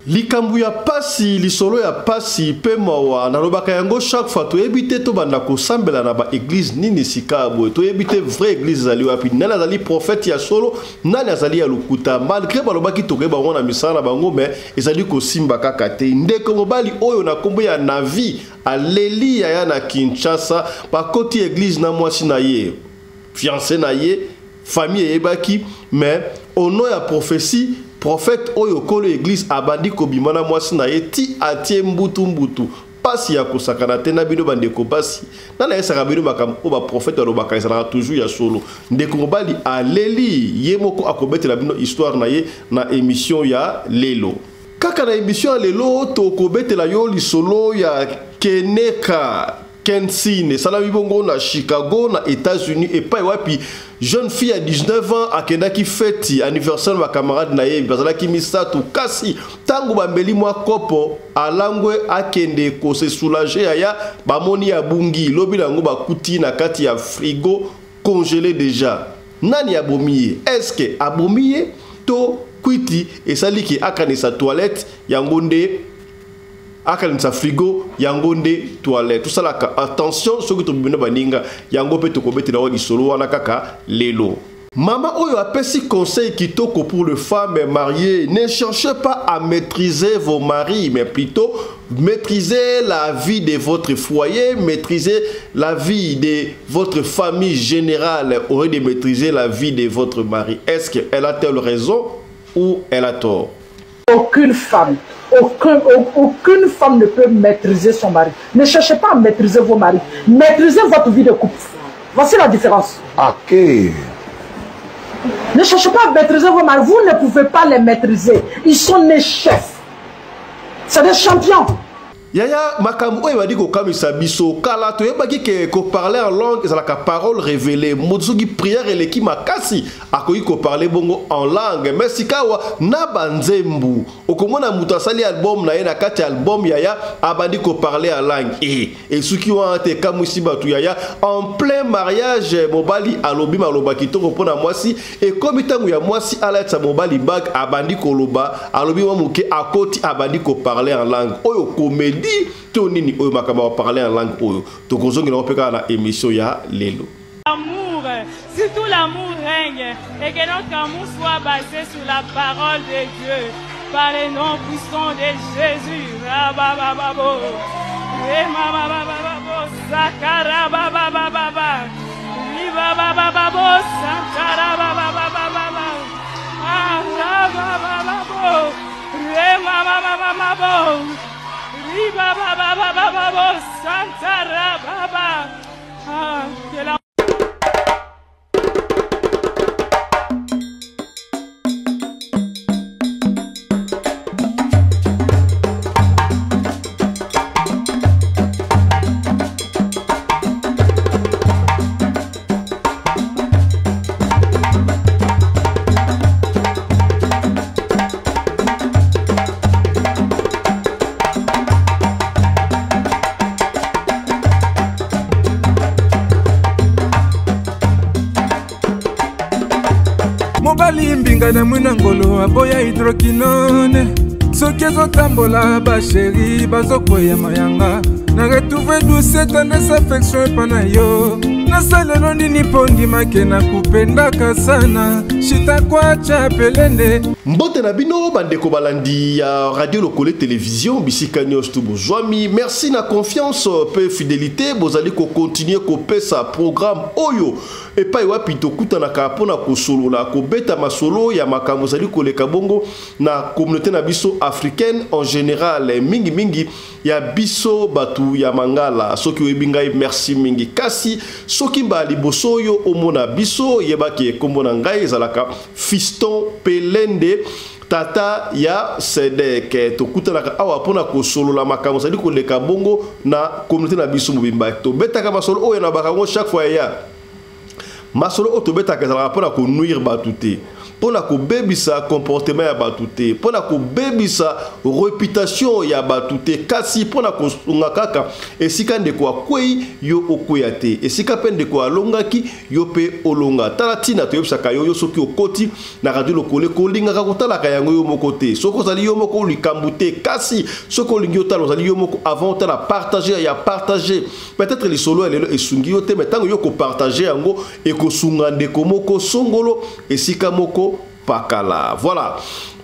Likambo ya pasi, lisolo ya pasi pe mawa, nalobaka yango chaque fois, toyebi te tobanda kosambela na ba eglise nini sika boye, toyebi te vraie eglise ezali wapi, nani azali prophète ya solo, nani azali ya lokuta, malgré balobaki tokoyeba bango na misala na bango, mais ezali kosimba kaka te. Ndeko mobali oyo na kombo ya Navi aleli yaya na Kinshasa, bakoti eglise na mwasi na ye, fiancé na ye, famille eyebaki, mais au nom ya prophétie, prophète oyo kolo église abandi kobima na mwasi na ye ti atie mbutu mbutu. Pasi ya kosakana te na bino bandeko basi. Nana yesaka bino makambo oyo ba prophète balobaka ezalaka toujours ya solo. Ndeko mobali aleli ye moko akobetela bino histoire na ye na émission ya lelo. Kaka na émission ya lelo tokobetela yo lisolo ya Keneka Kensine esalami bongo na Chicago na États-Unis epai wapi jeune fille ya 19 ans akendaki feti anniversaire ba camarade na ye bazalaki misato, kasi tango bambeli mwa kopo alangwe akende ko se soulager yaya bamoni ya bungi lobi nango bakuti na kati ya frigo congelé déjà. Nani abomi ye? Est-ce que abomi ye to kwiti esali ki akanisa toilette yango nde akanisa frigo yango nde toilette? Tosalaka attention soki tobimi na baninga yango mpe tokobetela wa lisolo wana kaka lelo. Mama oyo apesi conseil kitoko pour les femmes mariées: ne cherchez pas à maîtriser vos maris, mais plutôt maîtriser la vie de votre foyer, maîtriser la vie de votre famille générale au lieu de maîtriser la vie de votre mari. Est-ce qu'elle a telle raison ou elle a tort? Aucune femme, aucun, aucune femme ne peut maîtriser son mari. Ne cherchez pas à maîtriser vos maris. Maîtrisez votre vie de couple. Voici la différence. Ok. Ne cherchez pas à maîtriser vos maris. Vous ne pouvez pas les maîtriser. Ils sont nés chefs. C'est des champions. Yaya makambo oyo ebandi kokamwisa biso kala toyebaki ke koparler en langue ezalaka parole révélée, moto soki prière eleki makasi akoki koparler bongo en langue. Mais sikawa na banzembu okomona moto asali album na ye, na kati ya album yaya abandi koparler en langue e esuki wana te, ekamwisi bato yaya. En plein mariage mobali alobi maloba kitoko mpona mwasi, ekomi ntango ya mwasi alatisa mobali bague, abandi koloba, alobi mwa moke akoti abandi koparler en langue. Oyo comédie to nini? Oyo makambo ya koparler en langue oyo tokozongela ngo mpe kaka na émission ya lelo. L'amour, surtout l'amour règne, et que notre amour soit basé sur la parole de Dieu, par le nom puissant de Jésus. Rabababo, Remabababo, Sakarababababa, Ribabababo, Sankarababababa, Arabababo, Remabababo, Ribabababo, Santarababa. Ah, que la Mobali mbinga na mwina ngolo aboya hydroquinone, soki ezotambola basheri bazokweya mayanga na retrouve douce tendresse affection epa na yo. Nasalelo nini mpo ndimake na kupendaka sana shitakwacha pelende. Mbote na bino bandeko balandi ya Radio Lokole Télévision bisika nyonso tu bozwami. Merci na confiance pe fidélité bozali kocontinue kopesa programme oyo epai wapi tokutanaka mpona kosolola, kobeta masolo ya makambo ezali koleka bongo na communauté na biso africaine en général, mingi mingi ya biso batu ya mangala. Soki oyebi ngai, merci mingi. Kasi soki mbala liboso oyo omona biso, yebaki ekombo na ngai ezalaka Fiston Pelende, tata ya Sedek. Tokutanaka awa mpona kosolola makambo ezali koleka bongo na communauté na biso mobimba. Tobetaka masolo oyo na bakango chaque fois ya Masolo oyo tobetaka ezalaka mpo na konuire bato te, mpo na kobebisa comportement ya bato te, mpo na kobebisa reputation ya bato te, kasi mpo na kosunga kaka esika ndeko akwei yo okweya te, esika mpe ndeko alongaki yo mpe olonga. Tala ntina toyebisaka yo, yo soki okoti na Radio Lokole, kolingaka kotalaka yango yo moko te. Soki ozali yo moko likambo te, kasi soki olingi otala ozali yo moko, avant otala partage ya partage. Peut-être lisolo ya lelo esungi yo te, mais ntango yo kopartage yango ekosunga ndeko moko songolo esika moko pakala. Voilà.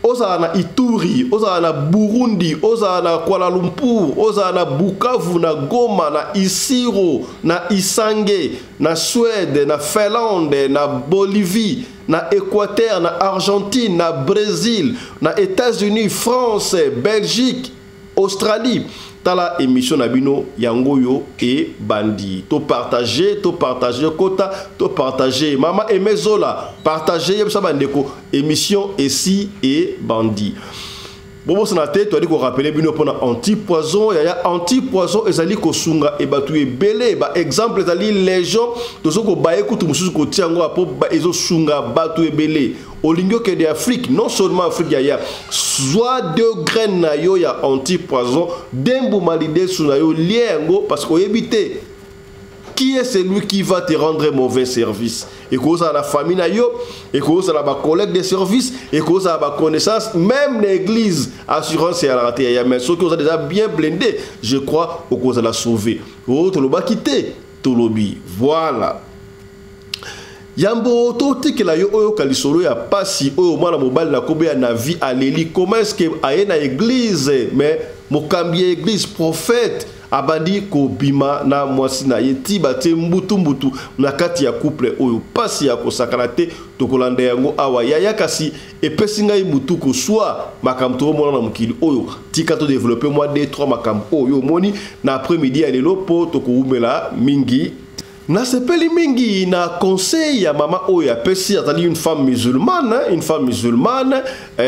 Ozala na Ituri, ozala na Burundi, ozala na Kuala Lumpur, ozala na Bukavu, na Goma, na Isiro, na Isange, na Suède, na Finlande, na Bolivie, na Équateur, na Argentine, na Brésil, na États-Unis, France, Belgique, Australie. Tala émission na bino yango yo ebandi. To partager, to partager kota, to partager. Mama Emezola, partager yebisa bandeko émission esi ebandi. Bobosana te, toali korapele bino mpona anti-poison. Yaya, anti-poison ezali kosunga e bato ebele. Ba exemple ezali légion, tozo kobaye kutu mosusu kotia yango po ezosunga bato ebele. Olingi okende Afrique, non seulement Afrique, yaya, zwa 2 graines na yo ya anti-poison, dembuma lidesu na yo, lie yango, parce que oyebi te qui est celui qui va te rendre mauvais service. Et cause à la famille na yo, et cause à la collègue de service, et cause à la connaissance, même l'église, assurance et à la raté. Mais ceux qui ont déjà bien blindé, je crois, au cause à la sauver. Oh, toloba quitté, tolobi. Voilà. Yambo totikela yo oyo kalisolo ya pasi oyo mwana mobali na kobe ya na vie aleli. Comment est-ce que aye na église, mais mokambi ya église prophète abandi kobima na mwasi na ye ti batie mbutu mbutu na kati ya couple oyo pasi ya kosakana te. Tokolanda yango awa yaya, kasi epesi ngai mutu koswa makambo tokomona na mokili oyo. Tika to développer moi 2 3 makambo oyo omoni na après-midi ya lelo po tokoumela mingi. Nasepeli mingi na conseil ya mama oyo apesi, azali une femme musulmane, hein, une femme musulmane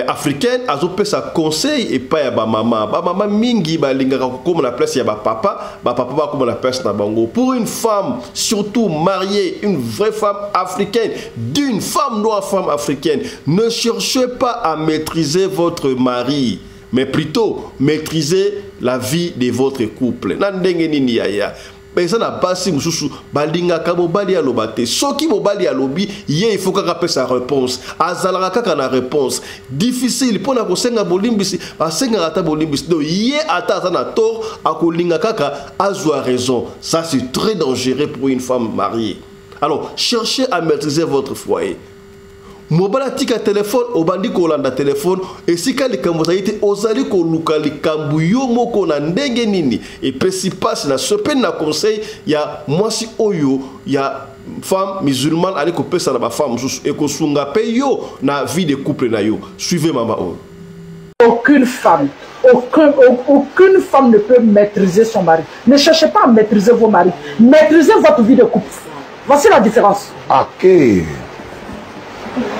africaine, azopesa conseil epai ya bamama. Bamama mingi balingaka kokóma na place ya bapapa, bapapa bakóma na place na bango. Pour une femme, surtout mariée, une vraie femme africaine, d'une femme noire, femme africaine, ne cherchez pas à maîtriser votre mari, mais plutôt maîtriser la vie de votre couple. Na ndenge nini yaya? Eza na basi mosusu balingaka mobali aloba te. Soki mobali alobi, ye il faut kaka apesa réponse. Azalaka kaka na réponse difficile mpona kosenga bolimbisi, asengaka ata bolimbisi. Donc ye ata aza na tort, akolinga kaka azwa raison. Ça c'est très dangereux pour une femme mariée. Alors cherchez à maîtriser votre foyer. Mobali atika telefone, obandi kolanda telefone, esika likambo ezali te, ozali koluka likambo yo moko na ndenge nini. Epesi mpasi na sope na conseil ya mwasi oyo ya femme musulmane ali kopesa na ba femme mosusu, ekosunga pe yo na vie de couple na yo. Suivez mama oyo. Aucune femme, aucun, aucune femme ne peut maîtriser son mari. Ne cherchez pas à maîtriser vos maris. Maîtrisez votre vie de couple. Voici la différence. Ok.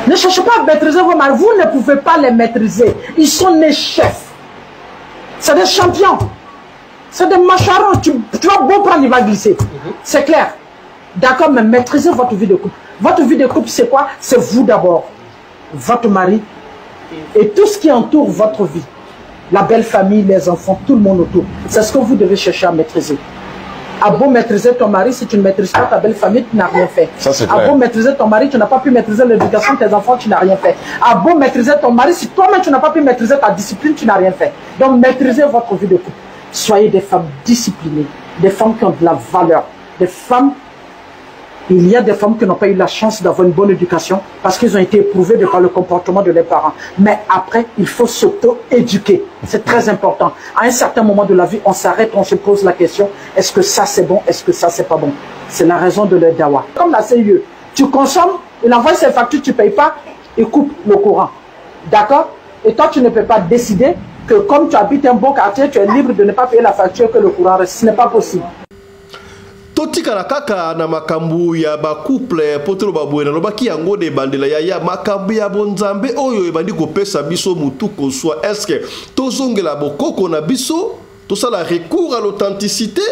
Ne cherchez pas à maîtriser vos maris. Vous ne pouvez pas les maîtriser. Ils sont nés chefs. C'est des champions. C'est des macharons. Tu vas beau prendre, il va glisser. C'est clair. D'accord, mais maîtrisez votre vie de couple. Votre vie de couple, c'est quoi? C'est vous d'abord. Votre mari. Et tout ce qui entoure votre vie. La belle famille, les enfants, tout le monde autour. C'est ce que vous devez chercher à maîtriser. À beau maîtriser ton mari, si tu ne maîtrises pas ta belle famille, tu n'as rien fait. Ça, c'est À clair. beau maîtriser ton mari, tu n'as pas pu maîtriser l'éducation de tes enfants, tu n'as rien fait. À beau maîtriser ton mari, si toi-même tu n'as pas pu maîtriser ta discipline, tu n'as rien fait. Donc maîtrisez votre vie de couple. Soyez des femmes disciplinées, des femmes qui ont de la valeur, des femmes. Il y a des femmes qui n'ont pas eu la chance d'avoir une bonne éducation parce qu'ils ont été éprouvés de par le comportement de leurs parents. Mais après, il faut s'auto-éduquer. C'est très important. À un certain moment de la vie, on s'arrête, on se pose la question, est-ce que ça c'est bon, est-ce que ça c'est pas bon? C'est la raison de leur dawa. Comme la CIE, tu consommes, il envoie ses factures, tu ne payes pas, il coupe le courant. D'accord? Et toi, tu ne peux pas décider que comme tu habites un beau quartier, tu es libre de ne pas payer la facture que le courant reste. Ce n'est pas possible. Totikala kaka na makambo ya ba couple po toloba boye, nalobaki yango na ebandela ya ya makambo ya bonzambe oyo ebandi kopesa biso mutu koswa. Est-ce que tozongela bokoko na biso, tosala recours à l'authenticité,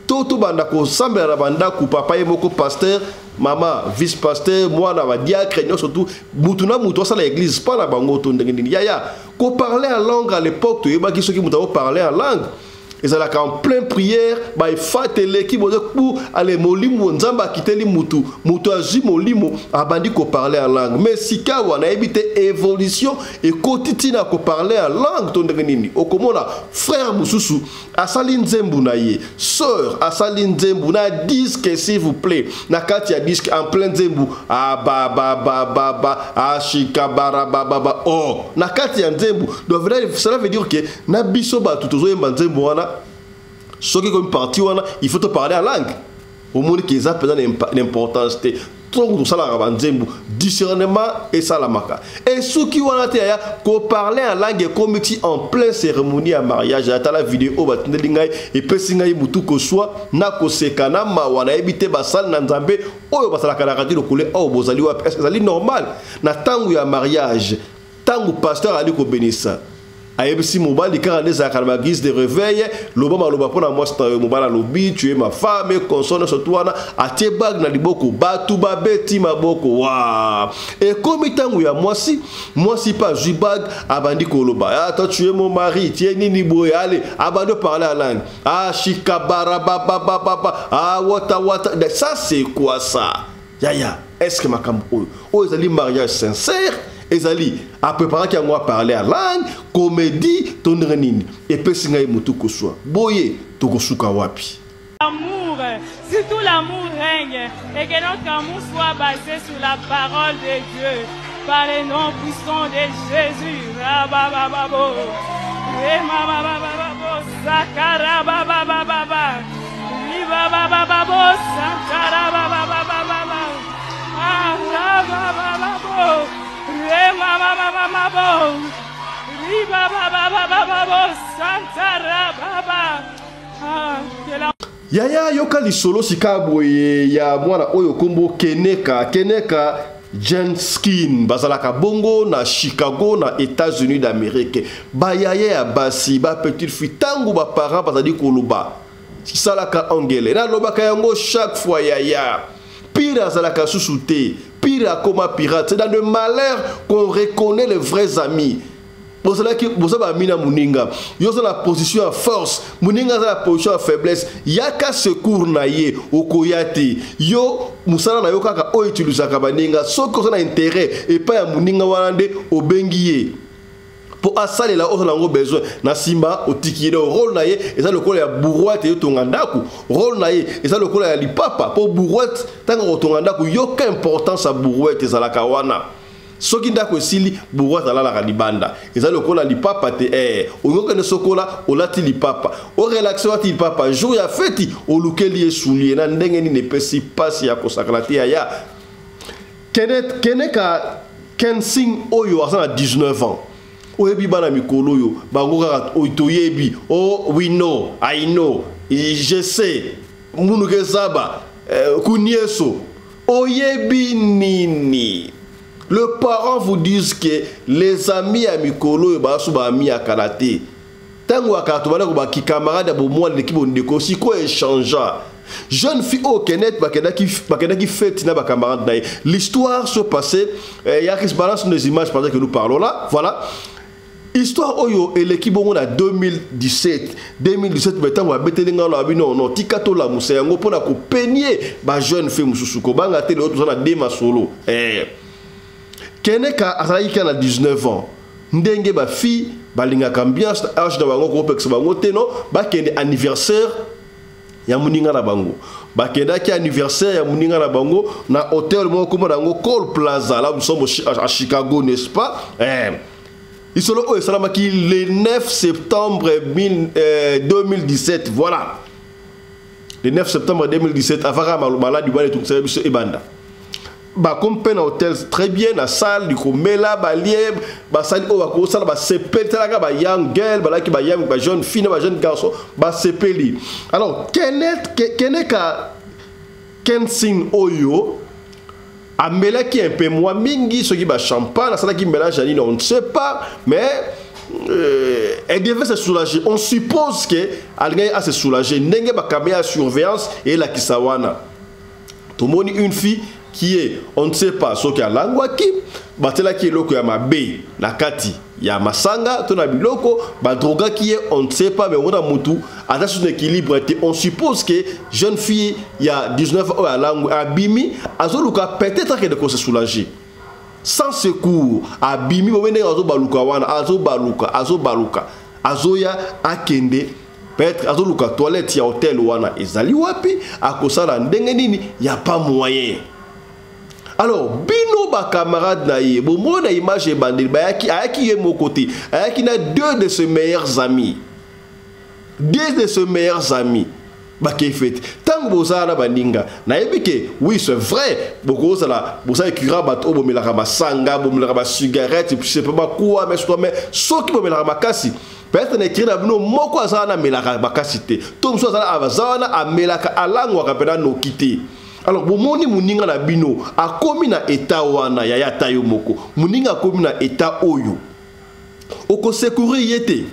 To tobanda kosambela na bandako, papa ye moko pasteur, mama vice pasteur, mwana badiacre, nyonso tu mutu na mutu asala église mpa na bango to ndenge nini? Yaya, koparler en langue, à l'époque toyebaki soki moto akoparler en langue, ezalaka en plein prière, baefate eleki boze ku ale molimo Nzambe akiteli mutu, mutu azwi molimo, abandi koparler en langue. Mais sikawa nayebi te évolution ekoti ntina koparler en langue to ndenge nini. Okomona frère mosusu asali nzembu na ye, sœur asali nzembu na disque, s'il vous plaît, na kati ya disque, en plein nzembu, abababababa ashikabarabababa oh, na kati ya nzembu. Donc cela veut dire que na biso bato tozoyemba nzembo wana, soki komi partie wana, il faut toparler en langue. Omoni ke eza mpenza na importance te. Ntongo tosalaka banzembo, discernement esalamaka. Esuki wana te yaya, koparler en langue ekomi ti en plein cérémonie ya mariage. Atala video oyo batindeli ngai, epesi ngai mutu koswa na koseka na mawa. Nayebi te basali na Nzambe oyo basalaka na radio Lokole oyo bozali wapi. Est ezali normal na ntango ya mariage, ntango pasteur ali kobenisa, ayebisi mobali kaka nde ezalaka na baéglise de réveil, loba maloba mpo na mwasi na yo? Mobali alobi: "Tu es ma femme", consort nyonso tu wana, atie bague na liboko, bato babeti maboko wa. Ekomi ntango ya mwasi, mwasi mpe azwi bague, abandi koloba: "Ah, toi tu es mon mari, tie nini boye." Ale abandi oparler en langue, ah, shikabarababababa, ah, wata wata. Ça, c'est quoi ça, yaya? Est ce que makambo oyo oyo ezali mariage sincère? Ezali apréparaki yango, aparler en langue, comédie to ndenge nini? Epesi ngai motu koswa boye, tokosuka wapi? L'amour, surtout l'amour règne et que notre amour soit basé sur la parole de Dieu. Par le nom puissant de Jésus. Rabababo. Remabababo. Sakarababababa. Ribabababo. Sankarababababa. Ah, rabababo. Remabababo. Ribabababo. Sankarababa. Ah, que la Yaya, yoka lisolo sika boye ya mwana oyo kombo Keneka, Keneka Jenskin. Bazalaka bongo na Chicago, na États-Unis d'Amérique. Bayaya ya basi, bapetite fille, ntango baparent bazali koloba, salaka angele. Nalobaka yango chaque fois, yaya, pire azalaka susu te, pire akoma pirate. C'est dans le malheur qu'on reconnaît les vrais amis. Bozalaki boza bami na moninga, yo oza na position ya force, moninga aza na position ya faiblesse, yaka secours na ye, okoya te. Yo mosala na yo kaka oyo utilisaka baninga. Soki oza na intérêt epai ya moninga wana, nde obengi ye mpo asalela oyo nango besoin. Na nsima otiki ye. Rôle na ye eza lokola ya brouette, eyotonga ndako. Rôle na ye eza lokola ya lipapa, mpo brouette, ntango kotonga ndako, yoka importance ya brouette ezalaka wana. Soki ndako esili, brouette alalaka libanda. Eza lokola lipapa te. Olingi okende sokola, olati lipapa, orelaxer, olati lipapa. Jour ya feti, olukeli ye soulier na ndenge nini? Epesi mpasi ya kosakana te yaya. Kenneth, Keneka Kensing oyo aza na 19 ans. Oyebi bana mikolo oyo, bango kaka oyo toyebi o we know, I know, je sais, munuke zaba kunieso, oyebi nini. Le parent vous disent que les amis ya mikolo oyo baso baami ya kala te. Ntango ya kala tobanda kobaki camarade ya bomwana eleki bondeko. Sikoyo échangea. Jeune fille oyo Kenneth, bakendaki fête na bacamarade na ye. L'histoire se passait, Yaris, balance nos images pendant que nous parlons là. Voilà, histoire oyo eleki bongo na 2017, 2017. Mais ntango abeteli ngai, alobi: "Non, non, tika tolamusa yango mpona kopenie bajeune fille mosusu." Kobanga te, lelo toza na de masolo. Keneka azalaki kaka na 19 ans. Ndenge bafille balingaka ambiance na âge na bango, kopekisa bango te, no bakende anniversaire ya moninga na bango. Bakendaki anniversaire ya moninga na bango na hotel moko kombo na yango Cole Plaza. Là, nous sommes à Chicago, n'est-ce pas? Lisolo oyo esalamaki le 9 septembre 2017. Voilà, le 9 septembre 2017, avaka maladi wana etungisaka biso ebanda. Bakomi mpe na hotel, très bien, na salle likomela, balie, basali oyo bakosala, basepeli. Talaka bayoung girl balaki, bayoung, bajeune fille na bajeune garçon, basepeli. Alors Kenneth, Keneka Kensing oyo amelaki un peu mwa mingi, soki bachampagne, asalaki mélange ya nini, on ne sait pas, mais Elle devait se soulager. On suppose que alingaki a se soulager ndenge ba caméra ya surveillance elakisa wana. Tomoni une fille qui est, on ne sait pas soki alangwaki, batelaki eloko ya mabe na kati ya masanga to na biloko badrogaki ye, on ne sait pas, mais omona mutu aza sous équilibre te. On suppose que jeune fille ya 19 oyo alangwe abimi, azoluka peut-être akende ko se soulager sans secours. Abimi bobe ndenge azobaluka wana, azobaluka, azobaluka, azoya akende peut-être azoluka toilette ya hotel wana ezali wapi, akosala ndenge nini, ya pas moyen. Alors bino bacamarade na ye, bomona image ebandeli, bayaki, ayaki ye moko te, ayaki na deux de ses meilleurs amis, deux de ses meilleurs amis bakei fête. Ntango bozala na baninga, nayebi ke oui, c'est vrai, bokozala bozala ekura bato oyo bomelaka masanga, bomelaka bacigarette, c'est pas bakuwa, mais mais soki bomelaka makasi, peut-être na écrit na bino moko aza wana amelaka makasi te, to mosusu azala aza wana amelaka, alangwaka mpena noki te. Alors bomoni moninga na bino akomi na état wana, yaya, ata yo moko moninga akomi na état oyo, okosecourir ye te?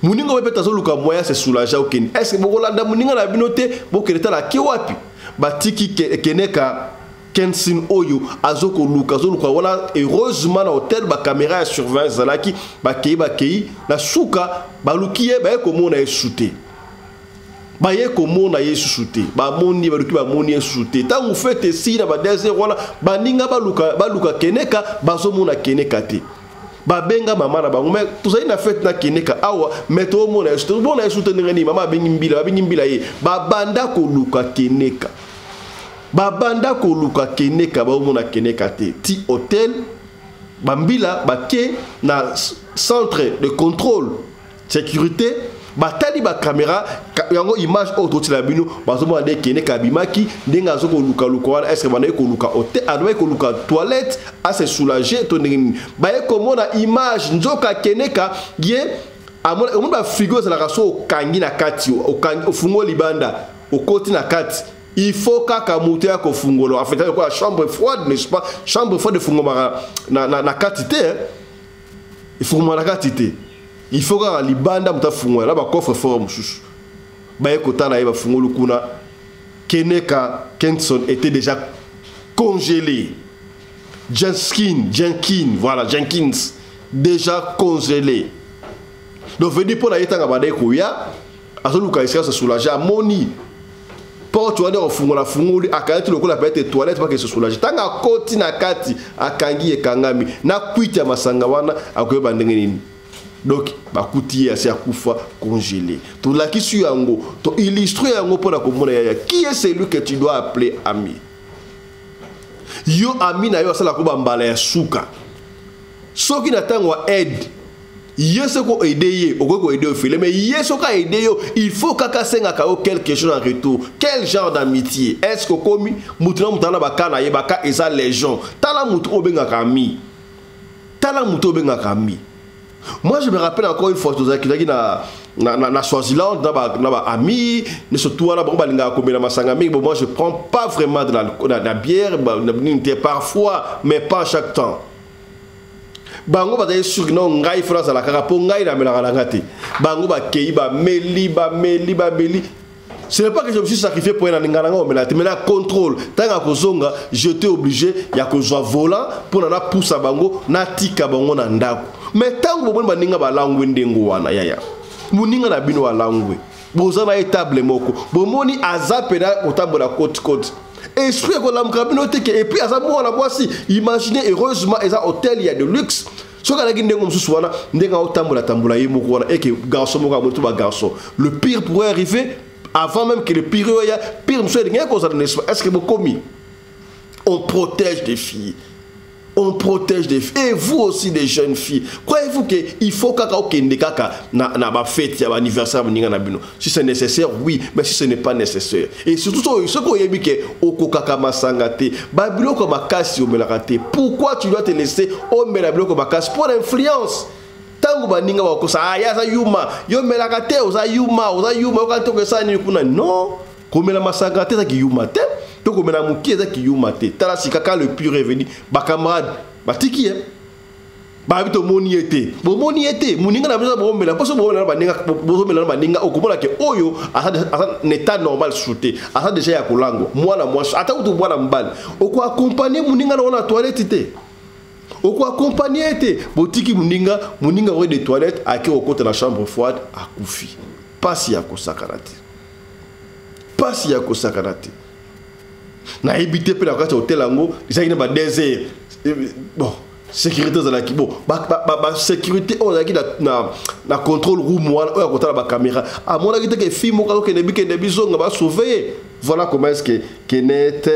Moninga oyo peut-être azoluka moyen se soulager, okende. Est ce que bokolanda moninga na bino te? Bokende tala ke wapi batiki Keneka Kensin oyo azokoluka, azoluka wana. Heureusement na hotel bacaméra ya surveillance ezalaki. Bakei, bakei na suka, baluki ye, baye komona ye su te, baye komona ye susu te. Bamoni, baluki, bamoni ye susu te. Ntango fête esili na ba 2 heures wana, baninga baluka, baluka Keneka, bazomona Keneka te. Babenga mama na bango: "Mais tozali na fête na Keneka awa, mais tomona yesu, tomona yesu te, ndenge nini?" Mama abengi mbila, babengi mbila ye, babanda koluka Keneka, babanda koluka Keneka, baomona Keneka te. Ti hotel, bambila bake na centre de contrôle sécurité, batali bacaméra yango, image oyo totila bino, bazomona nde Keneka abimaki, ndenge aza kolukaluka wana. Est-ce bandaki koluka hotel, andaki koluka toilette ase soulager to ndenge nini? Baye komona image, nzoka Keneka ye omoni bafrigo ezalaka so okangi na kati, ofungoli libanda, okoti na kati, il faut kaka moto ya kofungola. En fait, lokola chambre froide, n'est-ce pas? Chambre froide efungomaka na kati te, efungomaka na kati te, il faut kaka libanda moto afungola na bacoffre fort mosusu. Baye kotala ye, bafungoli kuna, Keneka Kenson était déjà congelé. Jenkins, Jenkins, voilà, Jenkins, déjà congelé. Donc veut dire mpo na ye, ntango abandaki koya, azoluka esika se soulager, amoni porte wana kofungola, fungoli, akangi ti lokola peut-être toilette pake se soulager. Ntango akoti na kati, akangi, ekangami na kwiti ya masanga wana, akoyeba ndenge nini. Donc bakuti ye asi akufa, congelé. Tolakisi yango, toillustre yango mpona komona, yaya, qui est celui que tu dois appeler ami. Yo, ami na yo asalaka bambala ya suka, soki na ntango ya aide, ye soki oaide ye, okoki koaide ofele, mais ye soki aide yo, il faut kaka asengaka yo quelque chose en retour. Quel genre d'amitié? Est ce que okomi mutu na mutu ana baka na ye, baka eza légion? Tala mutu oyo obengaka ami, tala mutu oyo obengaka ami. Moi, je me rappelle encore une fois, tozalaki na Swaziland na ba-ami nyonso tu wana, bango balingaka komela masanga mingi. Bon, moi, je prends pas vraiment de la bière nini te, parfois, mais pas chaque temps. Bango bazali sûr, no ngai fo nazala kaka mpo ngai namelaka na nga te. Bango bakei, bameli, bameli, bameli. Ce n'est pas que je me suis sacrifié pour na nga omela te, mais na contrôle. Ntango ya kozonga, j'étais obligé ya kozwa volant mpo na napusa bango, natika bango na ndako. Mais ntango bomoni baninga balangwe ndenge wana, yaya, moninga na bino alangwe, boza na ye table moko, bomoni aza pena kotambola kote-kote, esprit ekolamuka bino te ke et puis aza mwana mwasi? Imaginez, heureusement eza hôtel ya de luxe. Soki alaki ndenge mosusu wana, ndenge aotambola tambola ye moko wana, eke garçon moko amoni to bagarçon, le pire pourrait arriver. Avant même que le pire oyo ya pire mosusu elingi ekozala, n'est-ce pas? Est ce que bokomi? On protège des filles, on protège des filles, et vous aussi, des jeunes filles. Croyez-vous que il faut kaka okende kaka na bafête ya baanniversaire moninga na bino? Si c'est nécessaire, oui, mais si ce n'est pas nécessaire, et surtout soki oyebi ke okokaka masanga te, babiloko makasi omelaka te, pourquoi tu dois te laisser omela biloko makasi pour l'influence? Ntango baninga bakosa: "Ah, ye aza yuma, yo omelaka te, oza yuma, oza yuma, yoka te, okesala nini kuna?" Non, komela masanga te ezaki yuma te, to komela moke ezaki yuma te. Tala sika, quand le pire est venu, bacamarade batiki ye. Babi tomoni ye te, bomoni ye te. Moninga na biso bomela mposo, bomela na baninga, bozomela na baninga, okomona ke oyo aza na état normal susu te, aza déjà ya kolangwa. Mwana mwasi, ata kutu mwana mobali, okoaccompagne moninga na wana na toilette te, okoaccompagne ye te. Botiki moninga, moninga oyo de toilette ake kokota na chambre froide, akufi. Pasi ya kosakana te, pasi ya kosakana te. Nayebi te mpe na kati ya hotel yango ezalaki na ba 2 heures. Bon, sécurité ezalaki bon, basécurité oyo ezalaki na contrôle room wana oyo akotala bacaméra, amonaki te ke fille moko azokende bikende bizonga, basurveille. Voilà comment est-ce que Kenneth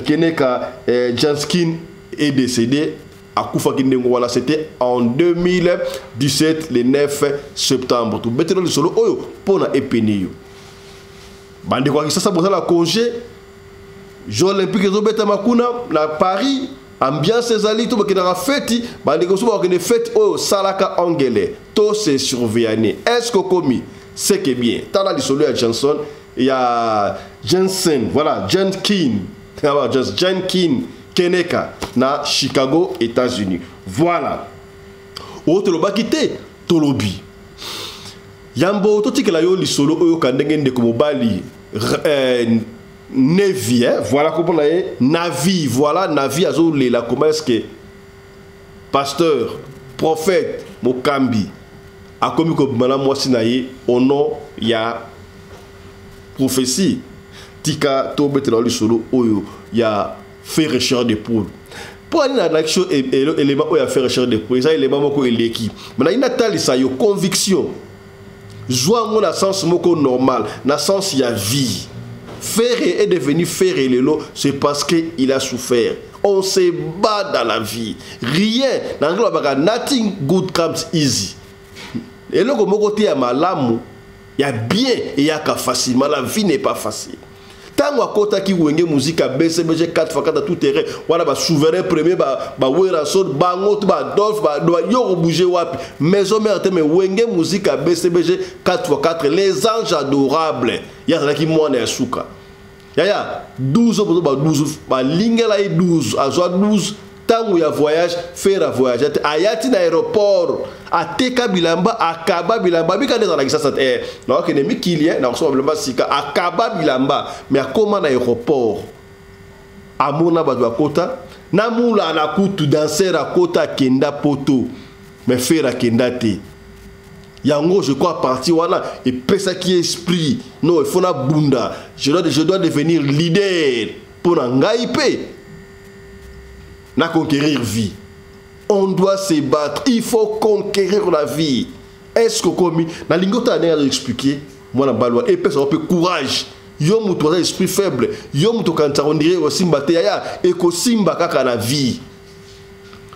Keneka Janskin est décédé. Akufaki ndenge wana, c'était en 2017, le 9 septembre. Tobetela lisolo oyo mpona epeni yo. Bandeko ya Kisasa, bozala congé, Jeux olympique ezobetama kuna na Paris, ambiance ezali to bakendaka feti. Bandeko mosusu bakokende feti oyo osalaka angele to se surveillane. Est ce que okomi c'est que bien? Tala lisolo ya Johnson, ya Jensen, voilà, Jenkin, Jenkin Keneka na Chicago, États-Unis. Voilà oyo tolobaki te, tolobi yambo totikela yo lisolo oyo ka ndenge ndeko mobali Nevi, hein, voilà comment na ye Navi, voilà Navi azolela comment est-ce que pasteur, prophète mokambi akomi kobima na mwasi na ye au nom ya prophétie. Tika tobetela yo lisolo oyo ya faire chair de poule. Mpo ani na nalakisi yo élément oyo ya faire chair de poule, eza élément moko eleki me nayi natalisa yo conviction. Zwa yango na sens moko normal, na sens ya vie. Ferre est devenu Ferre lelo, c'est parce que il a souffert. On se bat dans la vie, rien na anglais babaka nothing good comes easy. Eloko moko te ya malamu ya bien eyaka facilement. La vie n'est pas facile. Ntango akotaki Wenge Musica BCBG 4 x 4 tout terrain wana, basouverain premier, baWerrason bango to baAdolphe, yo kobouge wapi? Maison Mère te, mais Wenge Musica BCBG 4 x 4, les anges adorables. Ye azalaki mwana ya suka. Yaya 12 bozo ba 12 balingela ye 12, azwa 12. Ntango ya voyage, Ferre avoyage te, ayati na aéroport, ateka bilamba, akaba bilamba. Bika nde ezalaki sasa te, nakokende mikili, nakosomba bilamba sika. Akaba bilamba, mais akóma na aéroport, amona bato bakota na mula na kutu danser akota, akenda poto, mais Ferre akenda te. Yango, je crois, parti wana epesaki esprit: non, il faut nabunda, je dois devenir leader mpo na ngai mpe na conquérir vie. On doit se battre, il faut conquérir la vie. Est-ce que okomi? Nalingi otala ndenge azoexpliquer mwana mobali wana, epesa mpe courage. Yo moto aza esprit faible, yo moto okanisaka ondire ekosimba te, yaya, ekosimba kaka na vie.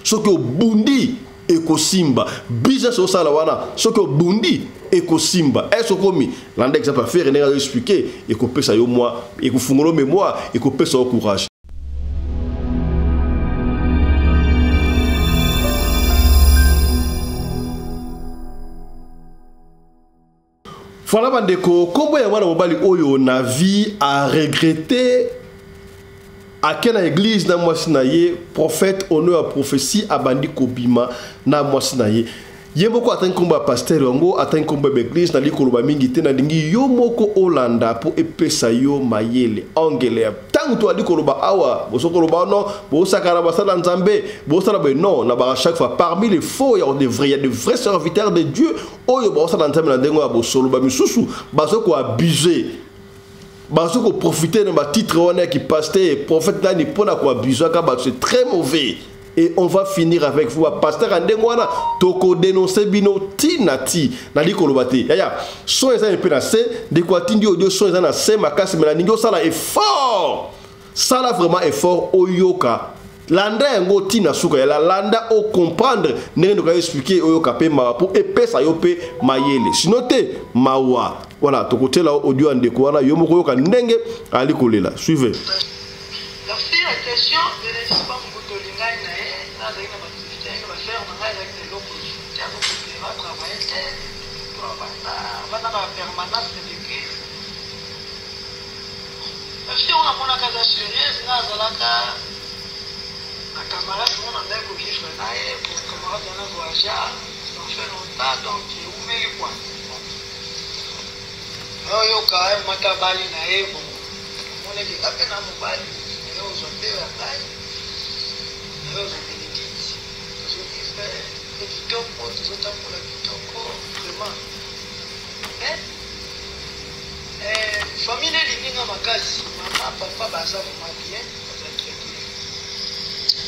Soki obundi, ekosimba. Business osala wana, soki obundi, ekosimba. Est okomi? Landa exemple ya Ferre ndenge azoexpliquer, ekopesa yo mwa, ekofungola mémoire, ekopesa yo courage. Voilà bandeko, nkombo ya mwana mobali oyo na vie aregretter. Ake na église na mwasi na ye, prophète au nom ya prophétie abandi kobima na mwasi na ye. Ye moko atangi nkombo ya pasteur yango, atangi nkombo ya baeglise. Nalingi koloba mingi te, nalingi yo moko olanda mpo epesa yo mayele. Angele ntango toali koloba awa, bozo koloba non, bosakana basala Nzambe, bosala boye. Non, na baka chaque fois, parmi les faux, il y a de vrais, il y a de vrais serviteurs de Dieu oyo baosala Nzambe na ndenge ya bosolo. Bamisusu bazo koabuser, bazo koprofiter na batitre wana ya kipasteur, prophète nani, mpona koabusaka bato. C'est très mauvais et on va finir avec vous, pasteur ya ndenge wana. Tokodénonce bino ntina ti. Nalingi koloba te, yaya, son eza mpe na se. Ndeko atindi audio, son eza na se makasi, me nalingi osala effort, sala vraiment effort, oyoka, landa yango ntina suka ya landa, ocomprendre ndenge ndeko aexpliquer, oyoka mpe mawa mpo epesa yo mpe mayele, sino te mawa. Voilà, tokotiela audio ya ndeko wana, yo moko oyoka ndenge ali kolela. Suivez. La fille en question, Bénédice Bambuto, ngai na ye nazalaki na baactivité yaki baaffaire na ngai, azalaki na eloko te, azokopera travaille te, avanda na permanence na l'église. La fille oyo namonaka aza sérieuse, ngai azalaka na camarade mo na ndai kovivre na ye. camarade wana voyagea, ça fait longtemps, donc eumeli quoi. Nayoyoka mata abali na ye, bon, omonaki nga mpe na mobali naye ozwa mpe ya ngai, naye ozwa Benedicte, tozovivre mpe kitoko, tozotambola kitoko vraiment. Mais famille nelingi nga makasi, mama papa baza vraiment bien, baza très bien.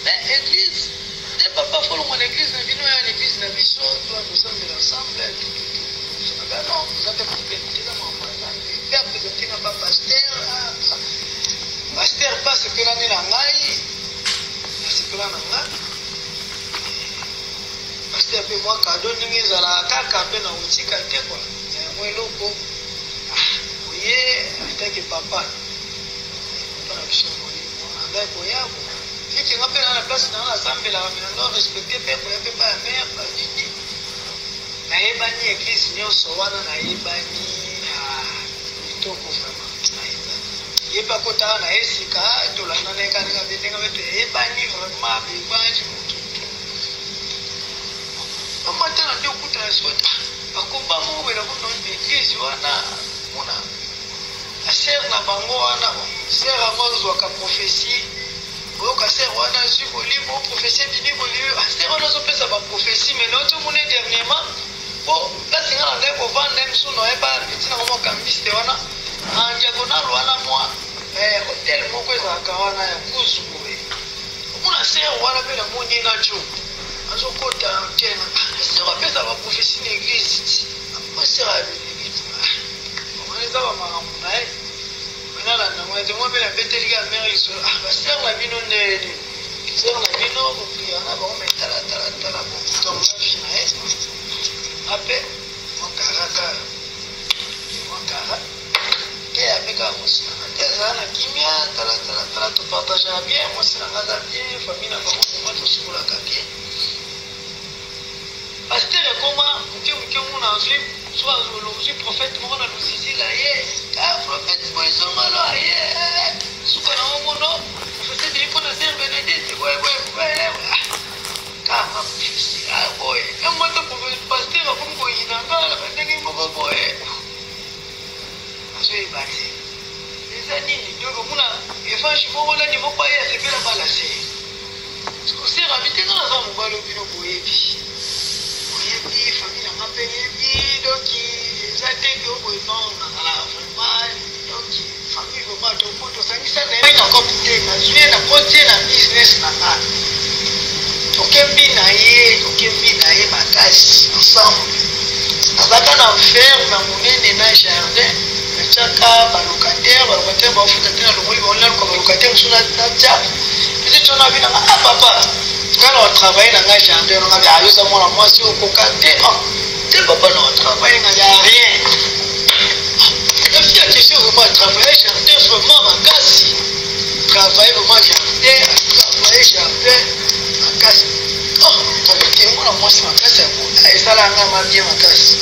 Mais église nde papa folongwa na église na bino ya na église na biso, toya kosambela ensemble, tututu. Non, eza mpe problème te, eza makambo ya Nzambe. Mpe apresente nga pa pasteur, pasteur mpe asepela nde na ngai, asepela na nga pasteur mpe mwa kado ndenge ezalaka kaka mpe na kotika te kua na yango eloko oye atake papa papa na biso molimo andai koya bo fiki nga mpe na na place na nga nasambelaka me nando respecte mpe koya mpe pa ya mare banini nayebani eglise nyonso wana nayebani kitoko vraiment nayebani ye mpe akotaka na ye sika tolanda na ye kaka ndenge abe ndenge abe toyebani vraiment bevange motu omatana nde okutana sota bakomba moko boye nakomi na eglise wana mona sere na bango wana, sere yango azwaka prophétie, oyoka sere wana azwi molimo, prophétie ebimi molimo, sere wana azopesa baprophétie. Mais nauti omona dernièrement po place nga na ngai kovanda ye mosusu nayeba peti nango mwa kambiste wana en diagonale wana, mwa hotel moko ezalaka wana ya kuzu boye. Omona sere wana mpe namoni ye na jo azokota hotel, sere apesa baprophétie na église, po sere ya Benedicte wana eza bamakambo na ye. Nalanda ngo ete mwa mpe nabeteli kaka mere lisolo, basere na bino ndeni sere na bino kopriya na bango, me talatalatala botonga vi na ye ape mwa karakara mwa kara te ape kaka mwasi nanga te azala na kimia, talatalatala topartageaka bien, mwasi nanga aza bien, famille na bango vraiment tosukolaka bien. Pasteur ekoma moke moke mona azwi so ozwi prophète moko na luzizila ye, prophète boye songolo aye suka nango mono prophète ebimi mpona sœur Benedicte boye boye boye kaka prophétie boye emwata pasteur akomi koyina nga na bandenge moko boye, azoyeba te eza nini. Donc omona evange moko nani moko aye asepela bala se sere abi te, nga naza mobali oyo bino boyebi, boyebi famille nanga mpe yebi, donc eza te ke oboye, non, nazalaka vraiment, donc famille vraiment topo tosangisa na ye na kope te, nazwi ye nakoti ye na business na nga, tokembi na ye, tokembi na ye makasi ensemble. Nazalaka na ferme ya monene na jardin, natiaka balocataire, balocataire bafuta te, na longoli bango, naluka balocataire mosusu natia. Peut-être wana abi nanga, ah papa, nga na otravaille na ngai jardin nanga bi ayoza mwana mwasi okoka te, ah te papa, na otravaille nga ya rien. La fille a question vraiment travailler jardin vraiment makasi, travailler vraiment jardin, travailler jardin makasi. Oh kabete mwana mwasi makasi yango esala nga ma bien makasi,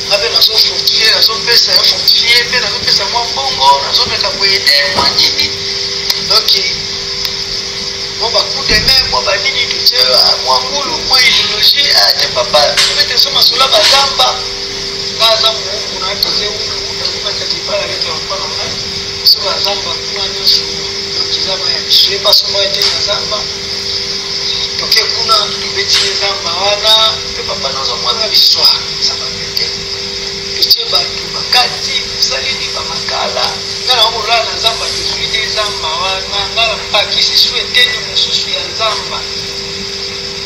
nga mpe nazofortifie, nazopesa yo fortifie mpe nazopesa mwa mbongo, nazomeka koyede mwa nini, donc mwa bacoup de main mwa banini totie mwa ngulu mwa idéologie te papa tobete so masolo bazamba nga aza moumbu na toze umbu nazomata libala leke papa na ngai so bazamba kuna nyonso, donc eza baya biso ye pasomba ete na zamba toke kuna tobeti ye zamba wana mpe papa nazwa mwana biswa zamba pete totie bato bakati tosaleli bamakala, nga na kolala na zamba, tozwi te zamba wana, nga na pakisi su eteni mosusu ya zamba,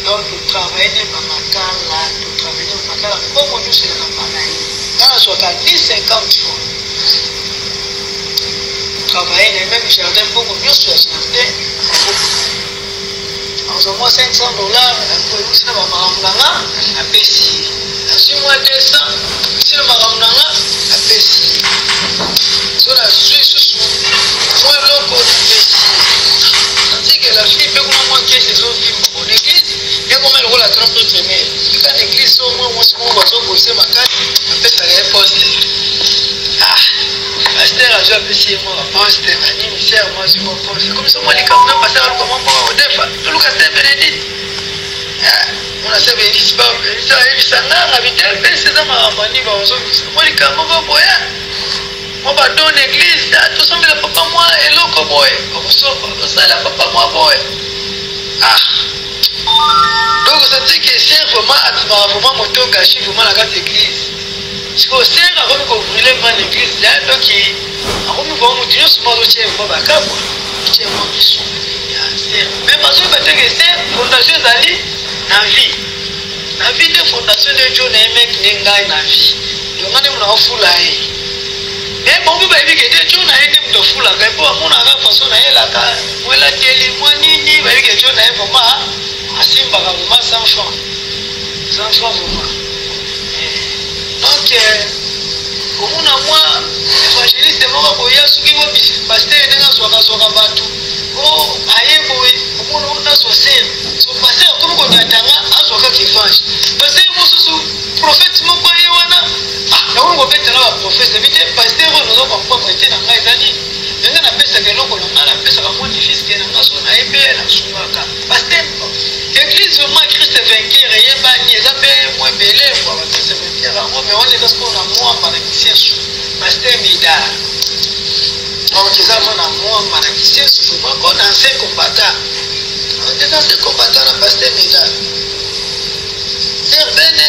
donc totravaille ne bamakala, totravaille ne bamakala, mbongo nyonso ezalaka mpa na ye, nga nazwaka ni 50 francs. Travaille na même jardin, mbongo nyonso ya jardin maboko na ye, azwa mwa 500 $, euti na bamakambo na nga apesi ye, azwi mwa 200 euti na makambo na nga apesi ye, so nazwi susu mwa eloko napesi ye. Tandis que la fille mpe kuna mwa kese ezovimba bon église ekoma lokola grand prêtre mare eka na église, so mwa mwasi moko bazobose makasi apesaka ye poste, ah pasteur azwi apesi ye mwa baposte banini, sœur mwasi mwa poste comme so mwa likambo na pasteur aluka mwa mbongo kodefa toluka sœur Benedicte. Mona se bengisi ba bengisi ayebisa nga nga bite pesi eza makambo ani baozongisa mwa likambo moko boye mwa badon église tosombela papa mwa eloko boye bakosomba tosala papa mwa boye. Ah, donc osanti ke ser vraiment abimaka vraiment moto gashi vraiment na kati église. Sikoyo ser akomi kobrule vraiment na église, donc akomi vraiment moto nyonso mpo azotia vraiment bakabwa otia mwa miso ya ser, mais bazoyeba te ke ser fondation ezali na vie, na vie nde fondation nde jo na ye meke nde ngai na vie, donc nga nde moto naofula ye. Mais bango mpe bayebi ke te jo na ye nde moto afulaka ye, mpo bamonaka façon nayelaka mwelateli mwa nini, bayebi ke jo na ye vraiment asimbaka vraiment 100 francs, 100 francs vraiment. Donc komona mwa évangéliste moko akoya soki mwa pasteur ndenge azwaka bato o aye boye, omona o nazwa ser so pasteur akomi konyatanga azwa kaka évangile. Pasteur mosusu, prophète moko aye wana, nakomi kobetela baprophète ebi te pasteur oyo nazo comprendre te na ngai eza nini, ndenge napesaka eloko na ngai, napesaka mwa difiske na ngai so naye mpe nasungaka pasteur. Église vraiment Christ vainqueur eyebani, eza mpe mwa ebele kwa ba Christ vainqueur yango, mais wana eza sikoyo na mwamba na Kisensu, pasteur Midar. Donc eza mwa na mwamba na Kisensu vraiment ko na ancien combattant, des anciens combattants na pasteur Midar. Sœur Bene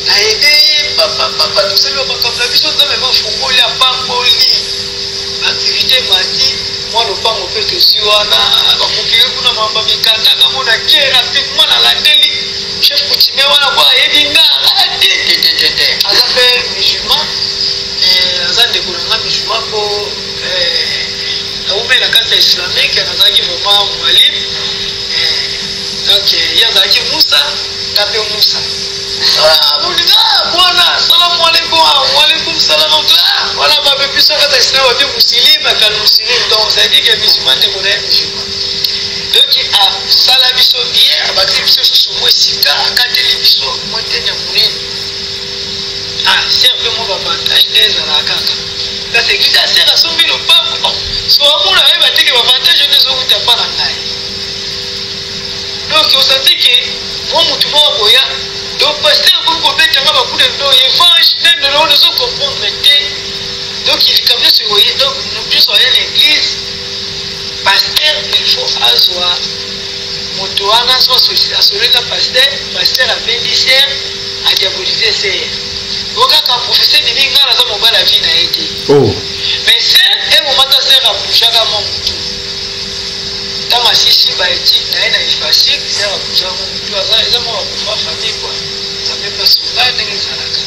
na aide ye papa papa, tosali makambo na biso, Nzambe mafungoli apamboli activité mati mwa lopango mpe tozwi wana bakokeli kuna mamba mikanda kamona ke rapidement nalandeli chef coutumier wana po ayebi nga te te te te te, aza mpe musulman, aza ndeko na nga musulman, mpo naumeli na kati ya islamique, nazalaki vraiment mwalim. Donc ye azalaki Musa, nga mpe Musa. Moninga bwana, salamu alaikum, waalaikum salam. Wana babe biso kata islam babe musilim akal musilim, donc ça dit que musulman ndeko na ye musulman. Donc asala biso bien, abakisi biso susu mwa esika, akateli biso mwa tene ya monene. Ah, ser mpe mwa bavantage nde ezalaka kaka kasi église aser asombi lopango, so amona ayeba teke bavantage nde ezowuta mpa na ngai. Donc osanti ke mwa motu moko akoya, donc pasteur akomi kobetanga bakude ndo evange nde ndolo ozo comprendre te. Donc likambo nyonso ekoye, donc motu nyonso aya na église, pasteur il faut azwa moto wana so asololi na pasteur, pasteur abendi ser, adiabolise ser o kaka professeur bimi ngai naza mobali ya vie na ye te. Mais ser emomata ser abougeaka mwa motu ntango asisi baétude na ye na ifasik, ser abougeaka mwa motu, aza eza mwa bakufa famille kua Nzambe mpe asunga ndenge ezalaka.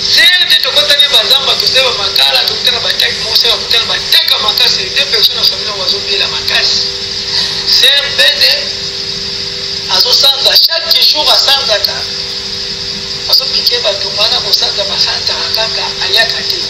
Ser te tokotani bazamba, tosala bamakala, tokutana batake moko, ser akutana bataka makasi, deux personnes na famille nango bazobela makasi. Ser bene azosanza chaque jour, asanzaka, azopike bato wana kosanza, basanzaka kaka, aliaka te.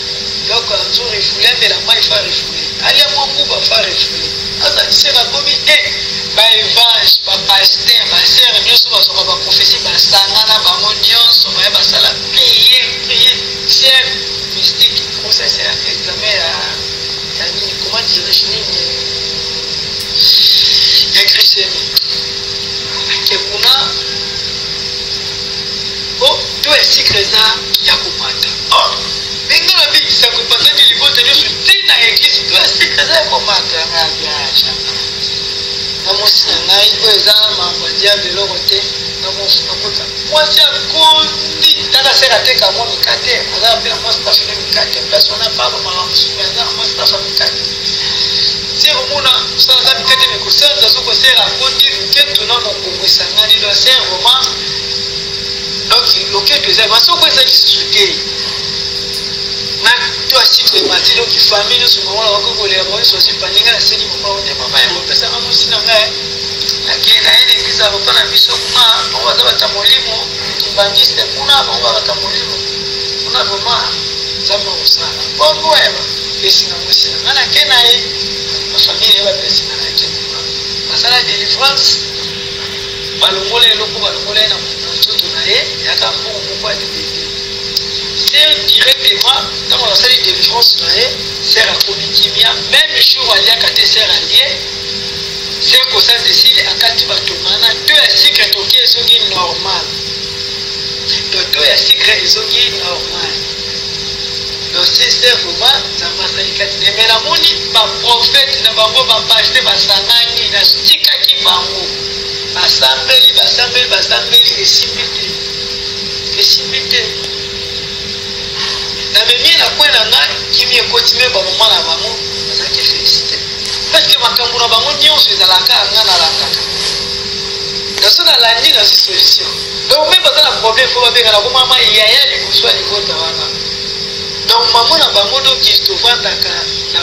Donc azo refoule, amela mai fa refoule, alia mwa nguba fa refoule. Aza ser akomi e baevange, bapasteur, basere nyonso bazwaka baprophétie, basangana bango nyonso baya basala prière, prière. Ser mystique process ya examen ya nini, comment dirais-je, nini ya glycémie, ake kuna o to ya sucre eza ya komata. Ndenge na bikisa kopasaki libota nyonso ntina église, to ya sucre eza ya komata. Nga na mwasi na ngai oyo eza mambo ya diable, eloko te. Nakota mwasi akondi tata sere ateka mwa mikate, aza mpe na mwa staff na mikate place wana, paba makambo mosusu, aza na mwa staff ya mikate. Se komona osalaka mikate me kosanza, soko sere akondi loketo na mokongo esangani. Donc ser vraiment, donc loketo eza masoko eza lisusu te na to asikre mati. Donc famille nyonso bango bakoki kolela, bango nyonso bazwi paninga. Nasengi mama ote mama yango opesanga mwasi na ngai, nakei na ye na église ya papa na biso kuna, bango baza bata molimo kimbangiste kuna, bango babata molimo kuna vraiment Nzambe akosala bongo. Ya bapesinga mwasi na ngai, nake na ye, bafamille ye bapesinga, nake kuna, basala délivrance, balongola eloko, balongola ye na nzoto na ye, yaka mbongo moko ya libende. Ser directement ntango basali délivrance na ye, ser akomi kimia, même jour aliaka te, ser alie, ser kosanza esili. Bakati batongana to ya sucre toki ezongi normal. Donc to ya sucre ezongi normal. Donc sister vraiment Nzambe asali kati na ye. Mais namoni ba prophète na bango ba pasteur basangani natikaki bango basambeli basambeli basambeli esimbi te esimbi te namemi ye na coin na ngai kimi ekoti me bamama na bango bazalaki félicité parce que makambo na bango nyonso ezalaka nga nalandaka naso nalandi nazwi solution donc meme baza na problème fo babenga na komama yaya liboso ya libota wana donc mama na bango doki tovandaka na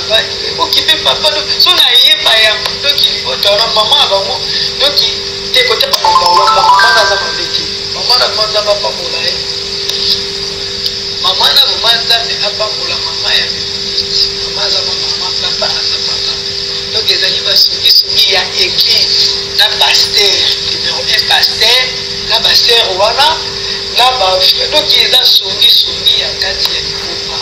okipe papa so nayeba yango doki libota wana mama na bango doki te kote mama naza mabe te mama na bango nzambe apambola ye mama na mama nzambe apambola mama ya mama aza mama papa aza papa donc ezali basongisongi ya église na pasteur numero 1 pasteur na basere wana na ba donc eza songisongi ya kati ya libomba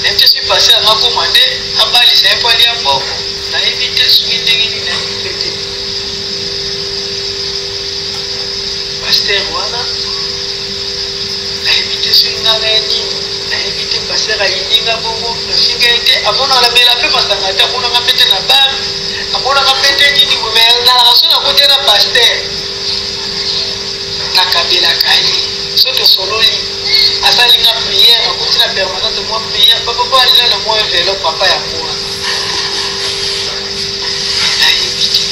nayebi te soki pasteur anga akoma nde abalisa ye mpo alia mbongo nayebi te soki ndenge nini nayebi mpe te pasteur wana nayebi te soki nga na ye nini nayebi te pasteur ayini nga bongo nafinga ye te amonaka namela mpe masanga te amonaka mpe te na bar amonaka mpe te nini me nazalaka soki nakoti na pasteur nakabelaka ye so tosololi asali nga prière akoti na permanente mwa prière papa po alina na mwa enveloppe papa yango wana nayebi te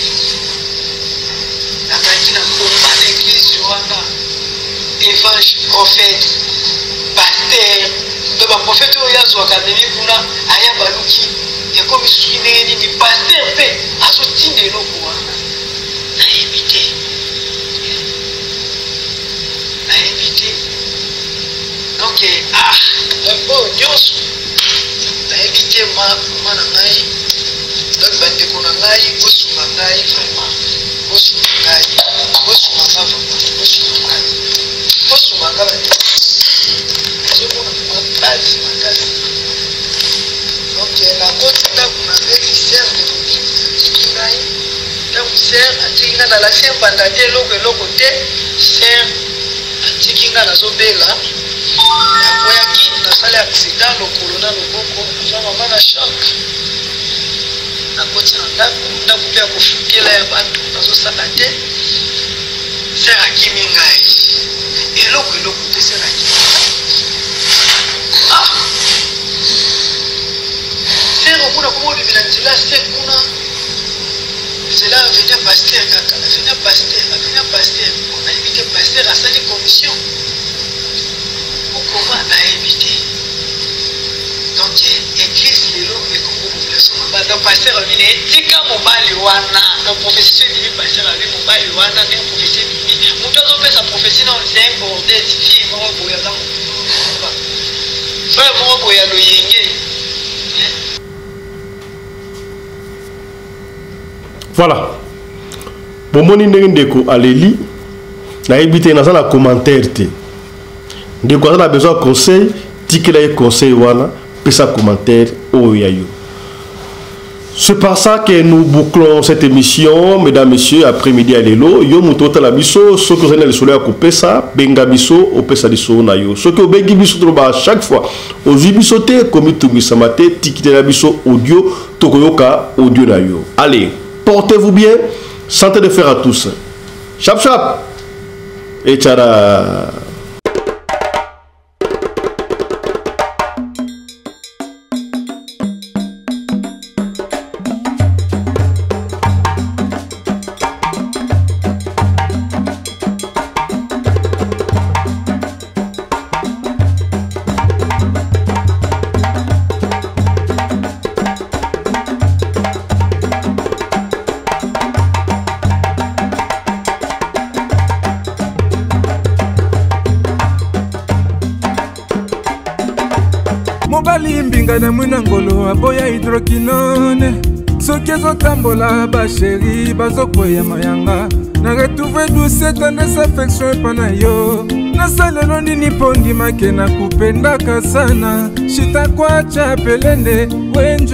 nazalaki na komba na eglise wana evangile prophète pasteur to baprofete oyo azwaka amemi kuna aya baluki ekomi soki ndenge nini pasteur mpe azotinda eloko wana nayebi te nayebi te donc ah donc oyo nyonso nayebi te ma mama na ngai donc bandeko na ngai bosunga ngai vraiment bosunga ngai bosunga ngai vraiment bosunga ngai bosunga ngai bandeko nazomona makasi makasi donc nakoti ndako nabengi serre de mobili atiki ngai Ntango sœur atiki nga nalasi ye mbanda te eloko eloko te sœur atiki nga nazobela nakweyaki nasali accident lokolo na loboko naza mama na choc nakoti na ndako ndako mpe ya kofutela ya bato nazosala te sœur akimi ngai eloko eloko te sœur akimi ngai ah sœur okuna koma obimela nzela se kuna Nzela avenue pasteur kaka avenue pasteur avenue pasteur nayebi te pasteur asali commission okoma nayebi te donc église lelo ekomi population mobali donc pasteur alobi na ye tika mobali wana donc prophétie so ebimi pasteur alobi mobali wana ndenge prophétie ebimi moto azopesa prophétie na c'est un bordel fille moko boye aza frère moko boye ya loyenge. Voilà. Bomoni ndenge ndeko aleli nayebi te naza na commentaire te. Ndeko aza na besoin ya conseil, tikela ye conseil wana, pesa commentaire oyo ya yo. C'est par ça que nous bouclons cette émission, mesdames, messieurs, après-midi à lelo. Yo moto otala biso, soki ozali na lisolo ya kopesa, benga biso, opesa lisolo na yo. Soki obengi biso toloba chaque fois, ozwi biso te, komitungisama te, tikitela biso audio, tokoyoka audio na yo. Allez, portez-vous bien, santé de fer à tous. Chap chap et tchara. Mobali mbinga na mwina ngolo aboya hydroquinone soki ezotambola basheri bazokweya mayanga na retrouve douce tendresse affection epa na yo nasalelo nini mpo ndimake nakupendaka sana shitakwacha pelende wenjo.